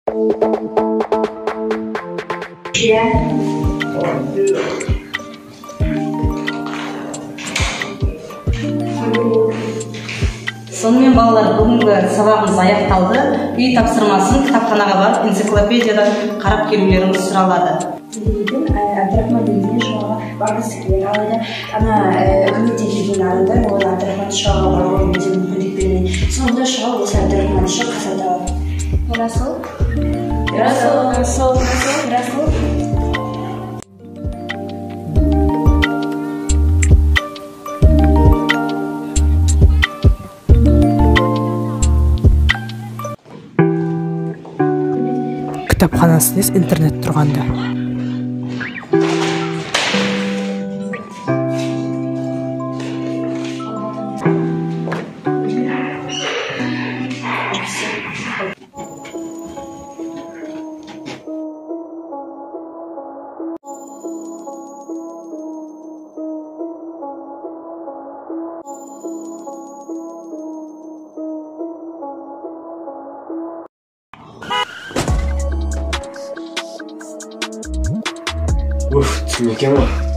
Сонымен, балалар, бүгінгі сабағымыз аяқталды. Үй тапсырмасын кітапханаға барып, энциклопедиядан қарап келулеріңіз сұралады. Деген Әбдірахман дегеннен Шоғаға барғысы келген. Алайда ана үкіметтен келген адамдар оған Әбдірахман Шоғаға баруға мүлдем мүмкіндік бермеген. Соңында Шоға осы Әбдірахман үшін қаза табады. Ерасыл, Ерасыл, Ерасыл, Ерасыл. Кітапханасы несі, интернет тұрғанда? Уф, түсім екен ғой.